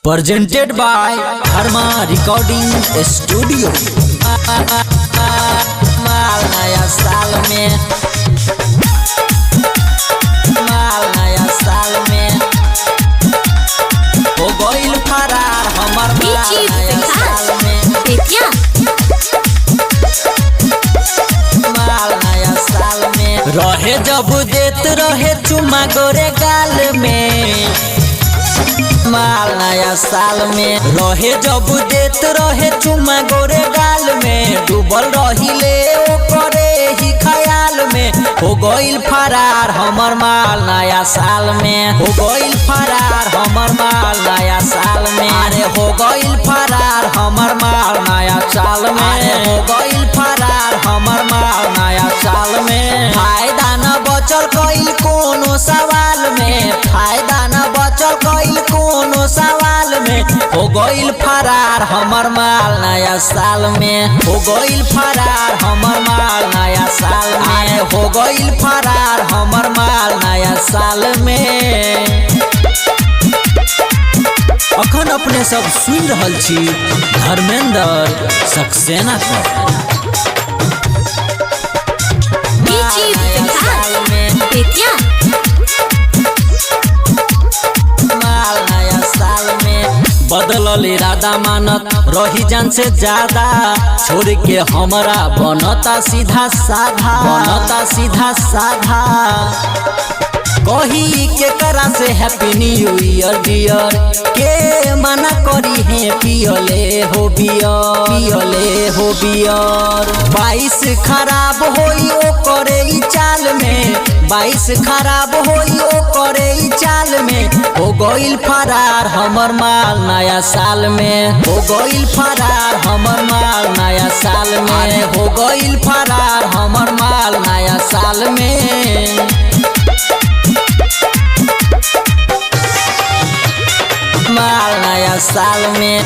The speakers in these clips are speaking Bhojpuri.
Presented by Dharma recording studio. माल नया साल में, माल नया साल में हो गइल फरार हमर माल डीजे नया विकास साल में। बेतिया। माल नया साल में रहे जब देत रहे चुमा गोरे गाल में। माल नया साल में रहे जब देत रहे चुमा गोरे गाल में। डूबल रहिले ओकरे ही ख्याल में। हो गइल फरार हमर माल नया साल में। हो गइल फरार हमर माल नया साल में। अरे हो गइल फरार हमर माल नया साल में। अरे हो गइल फरार हमर माल नया साल में। फायदा न बचल कइल कोनो सवाल में। फायदा न बचल कइल कोनो सवाल में। हो गइल फरार हमर माल नया साल में। हो गइल फरार हमर माल नया साल में। अरे हो गइल फरार हमर माल नया साल में। अखन अपने सब सुनि रहल छी धर्मेंद्र सक्सेना के। डीजे विकास बेतिया। माल नया साल में बदलल इरादा मानत रही जान से ज्यादा। छोड़ के हमरा बनता सीधा साधा, बनता सीधा साधा। कही के करा से हैप्पी न्यू ईयर डियर, के मना करी है पियले हो बियर, पियले हो बियर। 22 खराब होई ओ करे ई चाल में। 22 खराब होई ओ करे ई चाल में। हो गइल फरार हमर माल नया साल में। हो गइल फरार हमर माल नया साल में। अरे हो गइल फरार हमर माल नया साल में। माल नया साल में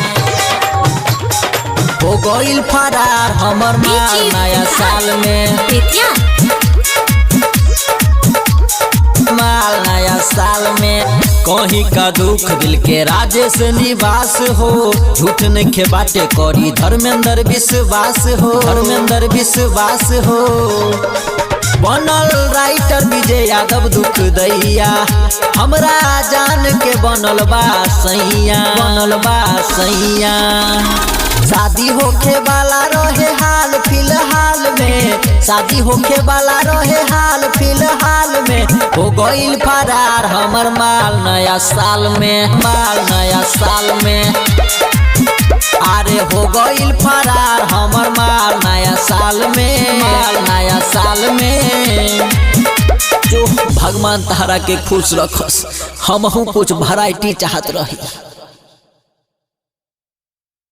हो गइल फरार हमर माल डीजे नया विकास साल में। बेतिया। माल नया साल में कहीं का दुख दिल के राजेश निवास हो। झूठ नइखे बाटे करी धर्मेंद्र विश्वास हो, धर्मेंद्र विश्वास हो। बनल राइटर विजय यादव दुख दैया, हमरा जान के बनल बा सैया, बनल बा सैया। शादी होखे वाला रहे हाल फिलहाल में। शादी होखे वाला रहे हाल फिलहाल में। हो गइल फरार हमर माल नया साल में। माल नया साल में। अरे हो गइल फरार हमर माल नया साल में। माल नया साल में। जो भगवान तारा के खुश रखस, हमहू कुछ वैरायटी चाहत रही।